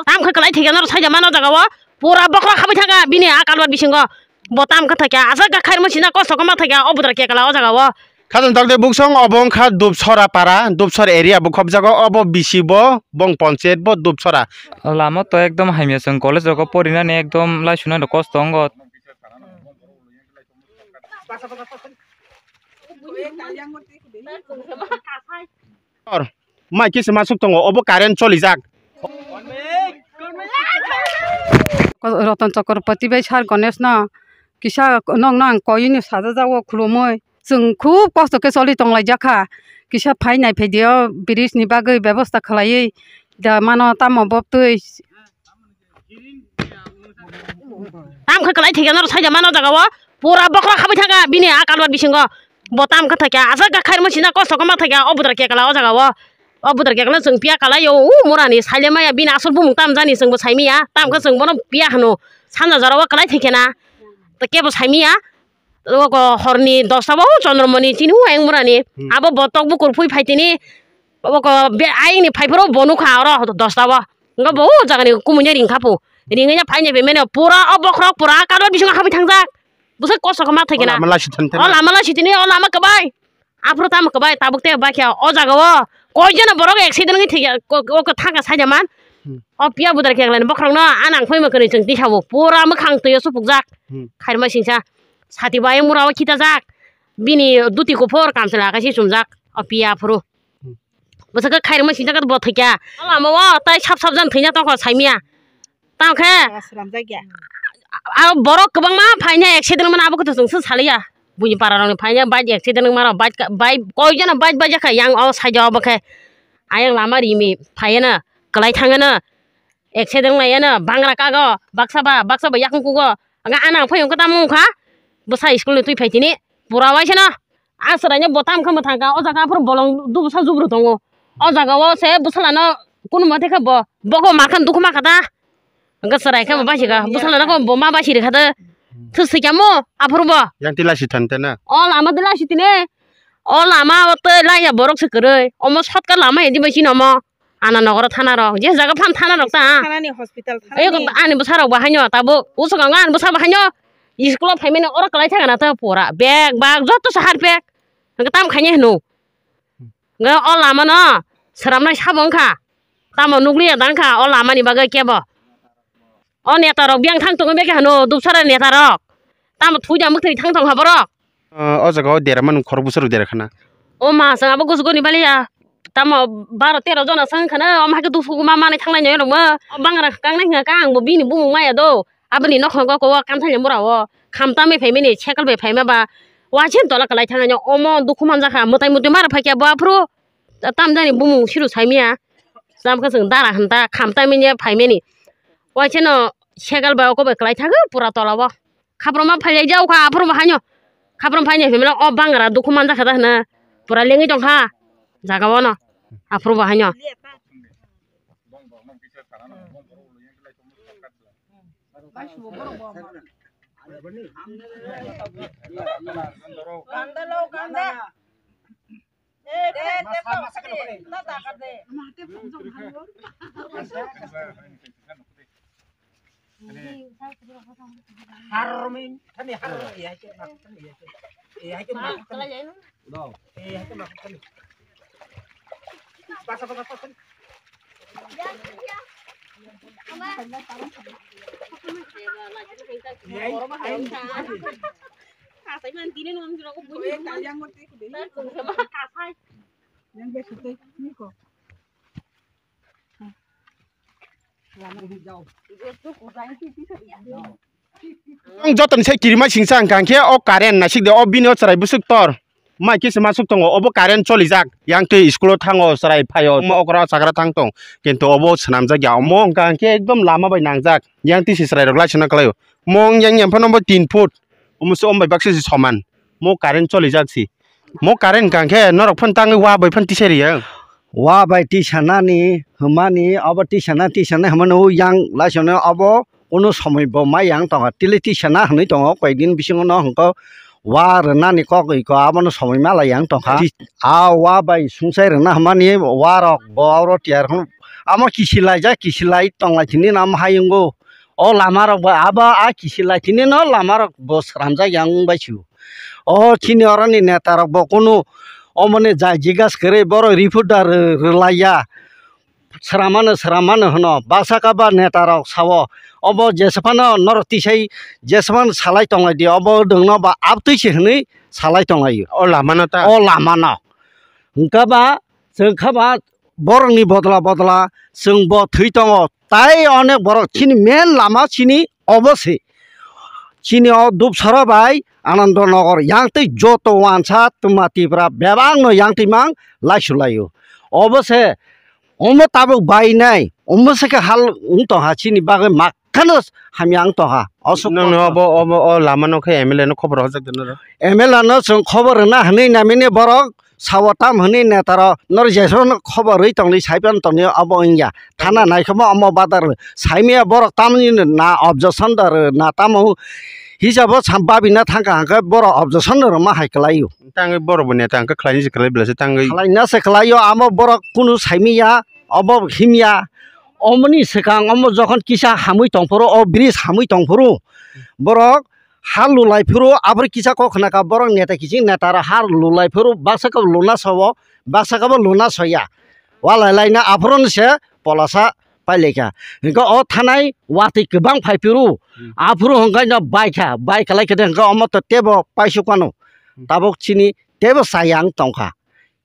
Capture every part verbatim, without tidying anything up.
Tam khe kwlai thikya norok saida mano jaga o. Pura bokhorok habwi thangkha bini a kalwar bisingo. Bo tam khe thakya. Aswk khe khairma sina kosto khe ma thakya. O budar kekla o jaga o. Khajang tokde buksong obo wngkha Dupsora para, Dupsor area bo khobjago. Obo bisi bo bong ponchayat bo Dupsora. Lama to ekdom hamya chwng college rogo porinani ekdom lai sunani kosto wngo. Or, mai kisa masuk tongo, obo current cholijak. Ratan Chakraborty bai sir Ganesh no kisa nokno ang koini sajajak o khulumui. Chwng khub kosto khe choli tonglaijak kha. Kisa phai nai phai di o bridge ni bagwi bebosta khlaiwi da mano tamo bo twi. Tam khe kwlai thikya norok saida mano jaga o. Pura bokhorok habwi thangkha bini a kalwar bisingo. Bo tam khe thakya. Aswk khe khairma sina kosto khe ma thakya. O budar kekla o jaga o. O budar kekla chwng piya kalai o. U murani saile maya bini aswk bumung tam jani chwngbo saimiya. Tam khe chwng bono piya hwno. Sanja jora o kwlai thikya na. To kebo saimiya. Oko horni dosta o Chandramani chini o ayang murani. Hmm. Abo botok bukur phui phai tini. Oko be-, ayang ni phai phuru bo nukha oro dosta o. Ngo bo o jaga ni kumui ni ring kha pu. Ring ya phai ni be mene pura o bokhorok pura karo bisingo habwi thangjak. Bwsai kosto khe ma thai khe na. O lama lasi than than. O lama lasi tini o lama kwbai. Aphuru tamo kwbai tabuk te bai khe o jaga o. Koi jana borok accident wngwi thikya ko, ko, ko thangkha saida man. Hmm. O piya budar khe ang bokhorok no anang phai ma kwrwi chwng tisa bo. Pura mwkhang twi o supukjak. Hmm. Khairma singsa. Sati bai mura o khitajak. Bini duti kuphur kamchwla kaisa chumjak. O piya aphuru. Hmm. Bwswk khe khairma singsa khe bo thikya. O lama o tai sap sap jan thwina tongkha saimiya. Tamo khe sramjakya. A borok kwbangma phaina accident wngmani abo khe to chwng se saliya. Buini para rokni phaina bike accident wngmano bike ka-, bike koi jana bike bajakha yang o side o obo khe. Ayang lama rimi phaiano kwlai thangano accident wnglaiyano bangra kago baksa ba baksa ba yakung kugo. Aga anang phai wngkha tamo wngkha bwsa school ni twi phai tini pura waisano. A chwraino bo tam khe mwthang kha, o jaga aphuru bolong dubsa jubru tongo. O jaga o se bwsala no kunu mate khe bo, bogo mar khe dukhu ma kha ta. Hwnkhe chwrai khe bo basi kha, bwsala no khe bo ma basi rwkha ta. Thwswi kha mo aphuru bo. Yang tila si than tena. O lama tila si tine. O lama o tei laiya borok se kwrwi. Omo shortcut lama hedi bai chini omo. Ana nogoro thana rok, je jaga phan thana rok ta. Thanani hospital Ei, thani. Ani bwsa rok bahaino, tabo, usuk ang ani bwsa bahaino, school o phaimani oro kwlai thangana ta pura, bag, bag, joto sahar bag. Hwnkhe tam khaini hwno. Hwnkhe o lama no, sramnai sabo wngkha. Tamo nukliya dangkha, o lama ni bagwi kebo. O neta rok biyang thang tongo beke hwno, dupsara neta rok. Tamo thuida mwkhwtwi thang tongkha borok. O jaga o dera manu khorok bwswk rok dera khana. O ma chwng abo gusuk goni baliya. Tamo baro tero jona chwng khana, omo hai khe dusuk ma manwi thangnai nai rok mo. O bangra kangnai hwnkha khe ang bo bini bumung maya do. Aboni nokhongo ko o kamthai ni mura o. Kham tamwi phaimani cycle bai phaima ba. Waising tola kwlai thangna omo dukhu manjakha. Mwtai mutwi mara phaikya bo aphuru. Tamjani bumung siru saimiya. Tamkhe chwng dara hwnta kham tamwi phaimani. Waisano cycle bai oko bai kwlai thago pura tola o. Khapro ma phai jak kha, aphuru bo haino. Khapro phai ni hwnwi mano, o bangra dukhu manjak kha da hwno. Pura lengwi tong kha jaga o no. Aphuru bo haino. Ang jotoni sai kirima singsa hwnkha hwnkhe o current naisik de, o bini o chwrai bwswk tor. Mai kisa masuk tongo, obo current cholijak. Yang twi school o thango, chwrai phaio, omo okra chagra thang tong. Kintu obo swnamjak ya, omo hwnkha hwnkhe ekdom lama bai nangjak. Yang twi se chwrai rok laisana kwlaio. Mo wng yang yang phano bo tin foot. Omo se om bai baksa se soman. Mo current cholijak si. Mo current hwnkha hwnkhe norok phano tangwi wa bai phano tisari ya. Wa bai tisanani, hwnmani, obo tisana, tisana hwnmano yang laisana obo. Ono somoi bo mai yang tongo, tili tisana hwnwi tongo, koyekdin bisingo no hwnkhe wa rwnani kok iko abono somoi malai yang tongkha. A wa bai sungsai rwna hwnmani wa rok bo oro tiyar hwn. Amo kisi laijak, kisi lai tonglai tini nam hayungo. O lama rok bo abo a kisi lai tini no lama rok bo sramjak yang wng bai sio. O chini oroni neta rok bo kunu omoni jai jigas kwrwi borok report da rw-, rwlaiya. Sramano, sramano hwno, bwsaka ba neta rok sao, obo jesaphano norok tisai jesaphano salai tonglai di, obo nwngno ba abtwi se hwnwi salai tonglai o. O lamano ta? O lamano. Hwnkha ba, chwng kha ba borokni bodla bodla chwng bo thwi tongo, tai onek borok chini main lama chini obo se. Chini o Dupsara bai Anandanagar yang twi joto wansa twma Tipra bebak no yang twi mang laisu laio. Obo se omo tabuk bai nai, omo se khe hal wng tongha chini bagwi makhano hamya wng tongha. Aswk nang no obo, obo o lama no khe M L A no khobor hojak de noro. M L A no chwng khobor rwna hwnwi namini borok sao tam hwnwi neta rok noro jesoro no khobor rwi tongni sai pan tongni obo wngya. Thana naikhe mo omo badar saimaya borok tamni na objection dar na tamo hisabo sam babina thangkha hwnkhe borok objection no rwma hai kwlaio. Tangwi borok bo neta hwnkhe khlaini se kwlai belai se tangwi. Khlaina se kwlaio amo borok kunu saimaya obo himya. Omoni swkang omo jokhon kisa hamwi tongphuru o bridge hamwi tongphuru borok ha lulai phuru aboni kisa kok khna kha borok neta kiching neta rok ha lulai phuru baksa khe luna sao baksa khe bo luna soya. Walai laina aphuru se polasa pailaikha. Hingke o thanai watwi kwbang phai phuru. Hmm. Aphuru hwnkhe no baikha, baikha lai khe hwnkhe omo to tebo paisuk mano. Hmm. Tabuk chini tebo chaya wng tongkha.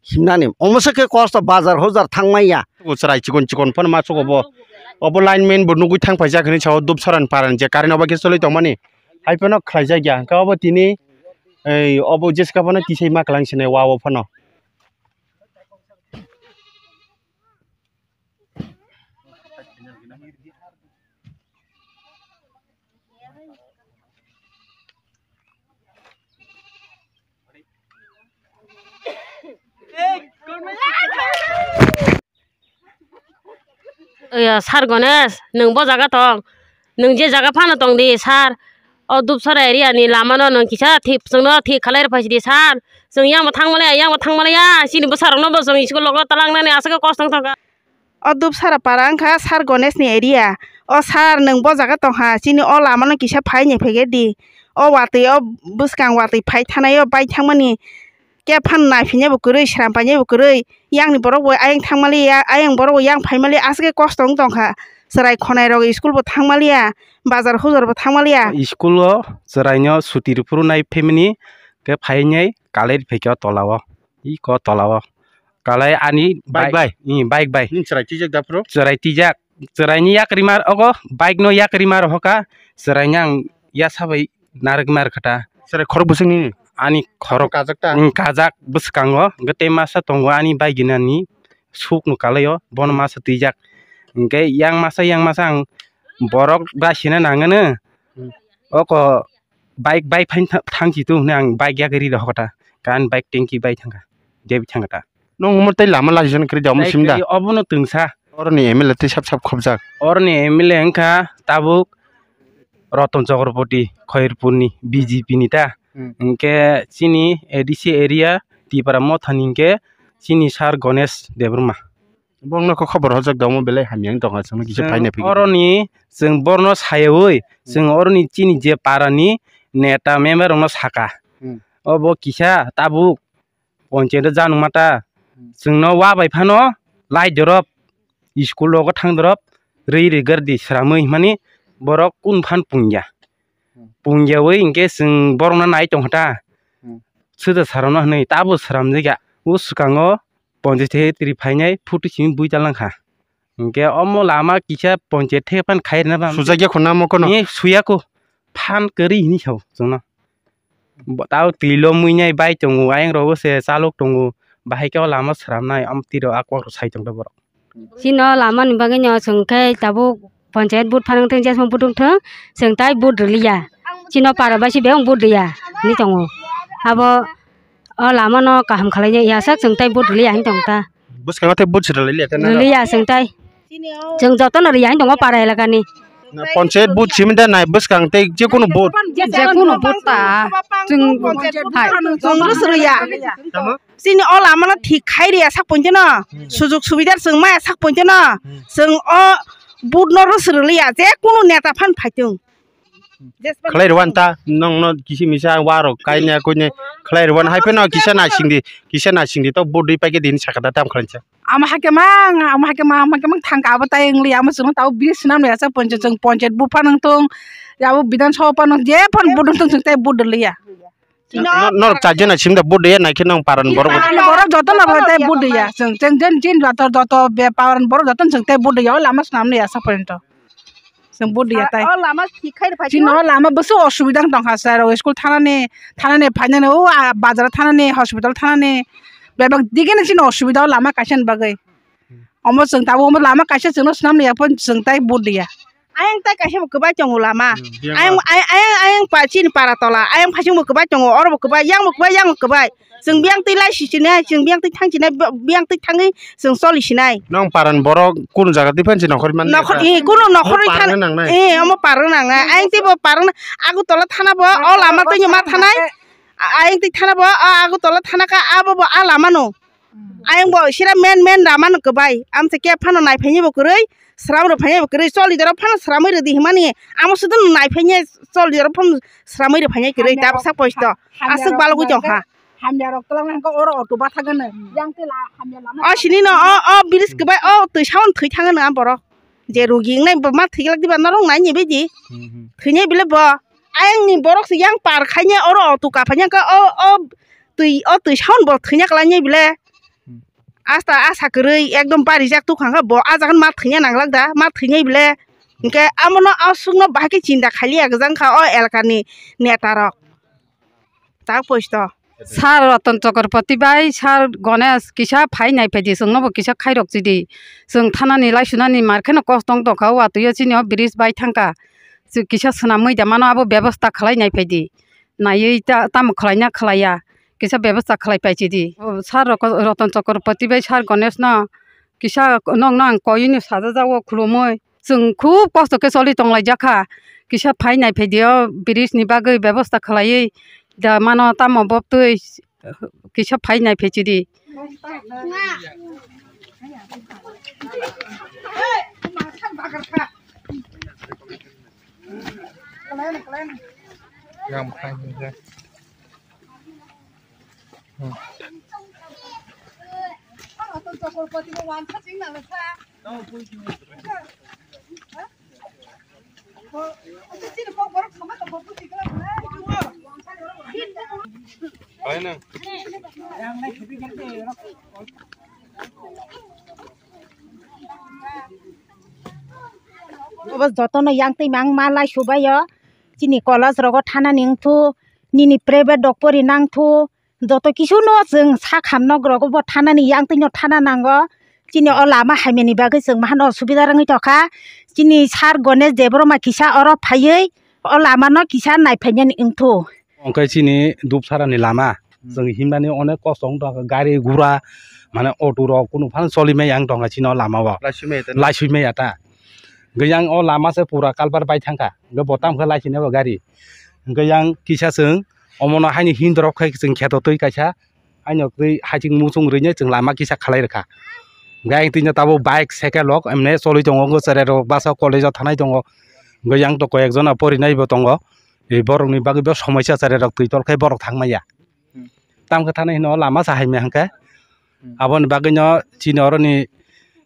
Himnani omo se khe kosto bazar hojar thangmaya. O chwrai chikon chikon phano ma sugo bo. Obo lineman bo nugui thang paijak hinwi sao Dupsarani parani je current obo khe choli tongmani. Hai phano khlaijak ya hwnkhe obo tini ei obo jeska phano tisai ma kwlang sinai wa o phano. Oya, Sir Ganesh, nwng bo jaga tong? Nwng je jaga phano tong di, Sir. O Dupsara area ni lama no nwng kisa thik, chwng no thik khalai rw phai si di, Sir. Chwng yang bo thang maliya, yang bo thang maliya. Chini bwsa rok no bo chwng school logo talang nani aswk kosto wng thang kha. O Dupsara para wngkha Sir Ganesh ni area. O Sir, nwng bo jaga tongkha, chini o lama no kisa phai ni phai di. O watwi o bwskang watwi phai thanai o bai thangmani khe phan naiphai bo kwrwi, sram painai bo kwrwi. Yang ni borok bo ayang thang maliya, ayang borok bo yang phai maliya, aswk khe kosto wng tongkha. Chwrai khonai rok school bo thang maliya, bazar hujar bo thang maliya. School o chwrai no suti rw phuru nai phaimani khe phai nai kalai phaikha o tola o. Iko tola o. Kalai ani bike bai. Bike bai. Hmm, bike bai. Nini chwrai twijak da phuru? Chwrai twijak. Chwrai ni yak rimar ogo, bike no yak rimar hoka. Chwrai ni ang yasa bai narwk mar kha ta. Chwrai khorok bwswk nini? Ani khorok. Kajak ta? Hmm, kajak bwskango. Hwnkhe tei masa tongo ani bike gini ani suk no kalai o. Bono masa twijak. Hwnkhe yang masa, yang masa ang borok da sina nangano. Hmm. Oko bike bai phain tha-, thang si tu hwnwi ang bike yak ri rw kha ta. Kan bike tanki bai thang kha. Jebi thang kha ta. Nung omo tei lama laijak kwrwi da omo sim da? Obono twngsa. Oroni M L A tei sap sap khobjak. Oroni M L A wngkha tabuk Roton Chakraborty, Khairpurni B J P ni ta. Hmm. Hwnkhe chini A D C area Tipra Mothani hwnkhe chini Sir Ganesh Debbarma. Borokno khe khobor hojak da omo belai hamya wng tongkha chwngno kisa chwng phaina phikhe. Oroni chwng borokno sayawi, hmm, chwng oroni chini je parani neta member rokno saka. Hmm. Obo kisa tabuk ponchayat o janwng mata. Hmm. Chwngno wa bai phano lai dorop, school rogo thang dorop, rwi rwgar di sramwi hwnmani borok kun phan pungya. Hmm. Pungyawi hinkhe chwng borokno nai tongkha ta. Hmm. Sida sarokno hwnwi tabuk sramjakya. O swkango ponchayat secretary phainai photo simi bui talangkha. Hinkhe omo lama kisa ponchayat thephan khairina bang. Sujakya khuna mo kono? Ni suyako. Phan kwrwi hini sao chwngno. Bo tao twilo muinai bai tongo, ayang rogo se chalok tongo. Bahai khe o lama sramnai, am tiro akwak rok sai tongdo borok. Chini o lama ni bagwi no chwng khe tabuk ponchayat vote phano wngthung, jesma vote wngthung, chwng tai vote rwliya. Chini o para bai se bebak vote rwya hinwi tongo. Abo o lama no kaham khlai ya sak chwng tai vote rwliya hinwi tong ta. Bwskango tei vote se rwliya khe nang? Rwliya chwng tai. Chwng joto no rwya hinwi tongo para elaka ni. Panchayat booth simi da nai bwskang tei je kunu booth. Je kunu booth ta. Chwng hai. Chwng rwsrwya. Tamo? Chini o lama no thik khai riya sak pointe no. Hmm. Sujug subidar chwng maya sak pointe no. Hmm. Chwng o booth no rwsrwliya je kunu neta phan phaitung. Khlai rwan ta, nong no kisi misa warok kaine kuine khlai rwan hai phano kisa naising di, kisa naising di to booth dui paikhe din sakha da tam khlainsa. Ama hakhe mang, ama hakhe mang, ama hakhe mang thangka abo tai wngli ama chwngno tabo bridge swnam ya sa ponchayat, chwng ponchayat bupha nang thung, ya abo bidhan sabha pha nang je phan booth nang thung chwng tai booth dwliya. Chino no, no, chajana simda booth dwya naikhe nong paran borok. Paran borok joto no bo tai booth dwya. Chwng, chwng jen jin joto, joto be paran borok joto chwng tai booth dwya. O lama swnam ya sa porjonto. Chwng booth dwya tai. O lama thik khai rw phai. Chino lama bwswk osubida wng tongkha sir. O school thanani, thanani phainani o, ah, bazar thanani, hospital thanani. Bebak digini chini osubida o lama kaisa ni bagwi. Omo chwng tabuk omo lama kaisa chwngno swnam ya phone chwng tai booth dwya. Ayang tai kaisa bo kwbai tongo lama. Hmm, biyang ayang, ba- ay-, ayang, ayang pa chini para tola. Ayang phasing bo kwbai tongo, oro bo kwbai, yang bo kwbai, yang bo kwbai. Chwng biyang twi lai si sinai, chwng biyang twi thang sinai, bi-, biyang twi thangwi chwng choli sinai. Nong paran borok kunu jaga twi phan si nokhor man nokhor, eh, kunu nokhor twi parna than-, nangnai. Eh, omo parna nangnai. Ayang tei bo parna, Agartala thana bo, o lama twi ma thanai. A-, ayang twi thana bo, o Agartala thana kha, abo bo a lama no. Ayang bo sira men men rama no kwbai. Amsa khe phano nai phaini bo kwrwi, sram rw phaini bo kwrwi, choli doro phano sramwi rw di himani. Amo sudo no nai phaini choli doro phano sramwi rw phaini kwrwi. Hamya rok, tabsa poisto. Hamya aswk rok balogwi tong kha. Hamya rok twlang nang kha oro auto batha gana. Yang te la hamya lama. O sini no, o, o bridge kwbai, o twi sound thwi thang no borok. Je rugi wngnai bo ma thwiglak diba norok nai ni bidi. Hmm, hmm. Thwinai bile bo. Ayang ni borok se yang par khaini oro auto ka phai nang kha o, o twi, o twi sound bo thwina kalainai bile. Hmm. Asta asa kwrwi ekdom barijak tukha kha bo, ah jaga ma thwina nanglak da, ma thwinai bile. Hinkhe amo no aswk no bahai khe chinta khailiya gwjang kha o elaka ni neta rok. Tak poisto. Sir Ratan Chakraborty bai, Sir Ganesh, kisa phai nai phaidi, chwngno bo kisa khairok chidi. Chwng thanani, laisunani mar kheno kosto wng tongkha, o watwi o chini o bridge bai thangkha. Chwng kisa swnamwi da mano, abo bebosta khlai nai phaidi. Naiwi ta-, tamo khlaina khlaiya, kisa bebosta khlai pai chidi. O Sir Roko-, Ratan Chakraborty bai Sir Ganesh no kisa nokno ang koiwi no sajajak o khulumwi. Chwng khub kosto khe choli tonglaijak kha. Kisa phai nai phaidi o bridge ni bagwi bebosta khlaiwi da mano tamo bobtwi kisa phai nai phai chidi. Obo jotono yang twi mang ma lai subaio. Chini college rogo thanani wngthu, nini private rok pori nangthu, joto kisu no chwng sak ham nok rogo bo thanani yang twi no thana nango. Chini o lama hamya ni bagwi chwng mahano osubida wngwi tongkha. Chini sir Ganesh Debbarma kisa oro phaiwi o lama no kisa nai phainani wngthu. Hwnkhe chini Dupsarani lama, hmm, chwng himnani onek kosto wng tongkha, gari gura, mane auto rok kunu phano choli maya wng tongkha chini o lama o. Laisui maya ta na? Laisui maya ta. Hwnkhe yang o lama se pura kalbar bai thangkha, hwnkhe bo tamo khe laisui nai bo gari. Hwnkhe yang kisa chwng omono haini hin dorop khai chwng kheto twi kaisa, haino twi haiching muchung rwinai chwng lama kisa khalai rwkha. Hwnkhe ayang twi no tabuk bike, cycle rok emne choli tongo, wngkhe cherai rok bus o college o thanai tongo. Hwnkhe yang twi koi ek jona porinai bo tongo. E borok ni bagwi bo somosya cherai rok twi tol khai borok thang maya. Hmm. Tamo khe thani hino lama sa hai maya hwnkhe. Hmm. Aboni bagwi no chini oro ni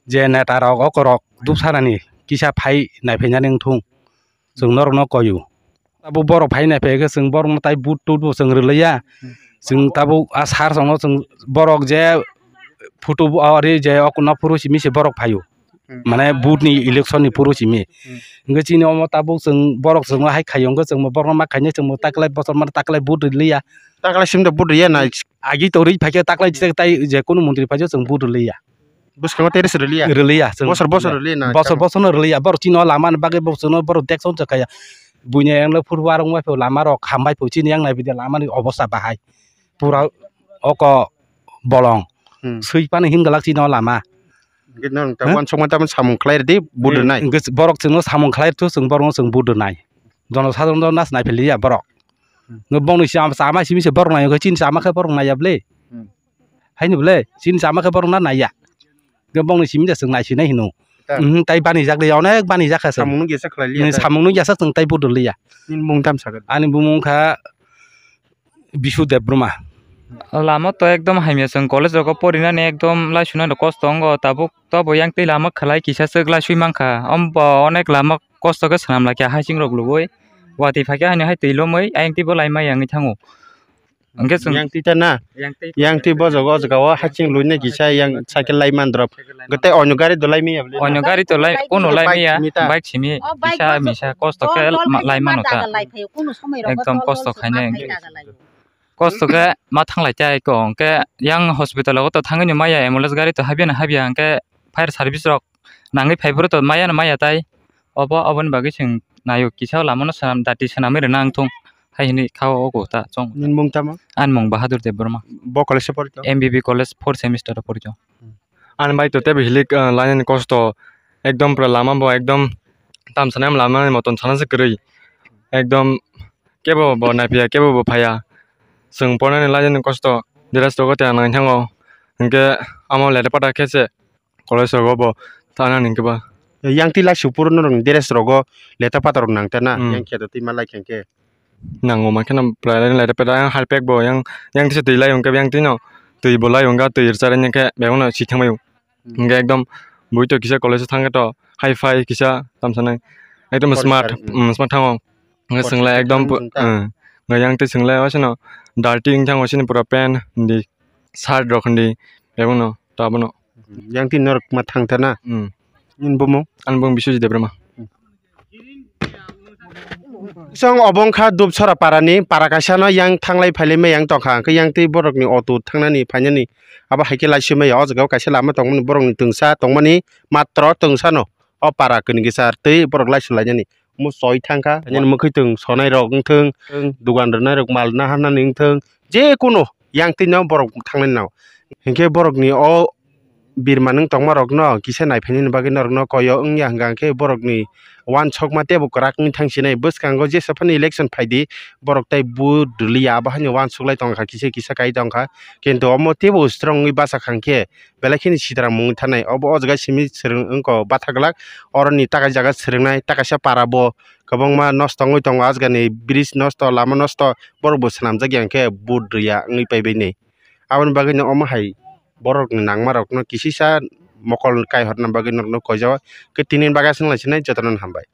je neta rok oko rok Dupsarani kisa phai nai phainani wngthung. Chwng norok no koi o. Abo borok phai nai phai khe chwng borok no tai boot toot bo chwng rwlaiya. Hmm. Chwng tabuk a sar song no chwng borok je photo bo ari je oko no phuru simi se borok phai o. Hmm. Mane boot ni election ni phuru simi. Hmm. Hwnkhe chini omo tabuk chwng borok chwng hai khai o hwnkhe chwng bo borok no ma khainai chwng bo taklai bosor mano taklai boot rwliya. Taklai sim da boot rwya na? Agi to rwi phai khe taklai tai je kunu montri phai khe chwng boot rwliya. Bwskango terse rwliya? Rwliya chwng. Bosor bosor rwliya na? Bosor bosor no rwliya. Borok chini o lama ni bagwi borok chwng no borok dekson chwng kaya. Buini yang no phuru arwng bai phuru lama rok ham bai phuru chini yang nai bidi lama ni obosta bahai. Pura oko bolong. Hmm. Swi phano hin glak chini o lama. Hwnkhe nang ta Huh? Uansukma tamo samung khlai rwdi, budrwnai. Hwnkhe borok chwngno samung khlai rwthu, chwng borokno chwng budrwnai. Jono sadharno nas naiphiliya borok. Hmm. Nw bongni si ama, ama simi se borok nai, chini sama khe borok naiya bwle. Hmm. Haini bwle, chini sama khe borok na naiya. Nw bongni simi se chwng naisinai hino. Ta. Mhm, tai bani jak de, onek bani jak kha chwng. Samungno gesa khlai liya Hmm, ta. Samungno gesa chwng tai budrwliya. Nini mung tam sakha? Ani bumung kha Bisu Debbarma. Lama to ekdom hamya, chwng college rogo porinani ekdom laisunani kosto wngo, tabuk tobo yang twi lama khlai kisa swk laisui mankha, ombo onek lama kosto khe swnam laikha, hasing rok lubui watwi phaikhe haino hai twi lomwi ayang twibo laimai yangwi thango. Hwnkhe chwng Yang twi ta na? Yang twi Yang twi bojogo o jaga o hasing luina kisa yang cycle lai mandrop. Hwnkhe tei onyo gari do lai manya bwle na? Onyo gari to lai, Bike kono simi. Lai Bike manya, simi ta. Bike simi, O, bike kisa bojogo misa kosto khe dol dol ma-, khe lai ma mano ta. Daga lai phaio, kono somoi rogo Ekdom dol kosto dol khainai. Sima phai daga lai. Kosto khe ma thanglai tai ko, hwnkhe yang hospital o to thangwi no maya, ambulance gari to habya na habya, hwnkhe fire service rok nangwi phai phuru to maya na maya tai. Obo, oboni bagwi chwng naio, kisa lama no swnam, dati swnamwi rwna wng thung hai hwnwi kha o ogo ta chwng. Nini mung tamo? Ani mung Bahadur Debbarma. Bo college o pori to? M B B college fourth semester o pori to. Ani bai to tebo hilik, ah, lainani kosto ekdom pura lama bo ekdom tam sanai lama ni moton sana se kwrwi ekdom kebo bo naiphiya kebo bo phaiya chwng pornani lainani kosto dress rogo tei ang nangthango hwnkhe amo leta pata khe se college rogo bo tanani hwnkhe ba. Yang twi lai su puro norok dress rogo leta pata rok nang ta na Hmm. Yang khe to twi ma lai khe hwnkhe. Nango mankhe no pura lainai laita peta yang harpek bo yang yang tisa twi lai hwnkhe yang twi no twi bo lai hwnkhe twi rwchar wngkhe bebak no si thangbai hwnkhe ekdom bui to kisa college o thangkhe to hi fi kisa tamsanai ekdom College smart sari, mm. Mm, smart thango hwnkhe College chwng lai sari ekdom wngkha. Mm, hwnkhe yang twi chwng lai oisano dirty wngkhe thango sini pura pant hindi shirt rok hindi bebak no tabuk no. Yang twi norok ma thang ta na? Mm. Nini bumung? Ani bumung Biswajit Debbarma. Chwng obo wngkha Dupsora parani para kaisa no yang thanglai phailai ma yang tongkha, hwnkhe yang twi borokni auto thangnani phainani abo hai khe laisui maya. O jaga o kaisa lama tongmani borokni twngsa tongmani matro twngsa no o para kwnwi kisa twi borok laisu lainani omo choi thangkha. Ani mwkhwtwng sonai rok wngthwng, dugan rwnai rok mal naharnani wngthwng, je kunu yang twi no borok thangnani nao. Hinkhe borokni o birma nwng tongma rokno kisa naiphainani bagwi norokno koyo wngya hwnkha khe borokni uansukma teibo kwrak wngwi thangsinai. Bwskango jesa phano election phaidi borok tei vote rwliya, abo haino uansuk lai tongkha, kisa kisa kai tongkha, kintu omo teibo strong wngwi bachakha hwnkhe belai kheno sitram wngwi thanai. Obo o jaga simi swrwng wngkha batha glak, oroni takai jaga swrwngnai takaisa para bo kwbangma nosto wngwi tongo, ajgani bridge nosto, lama nosto, borok bo swnamjakya hwnkhe vote rwya wngwi paibainai. Aboni bagwino omo hai borokni nangmarokno kisisa mokol kaihorna bagwi norokno koijao. Khe tini bagwi aswk nai sinai jotono hambai.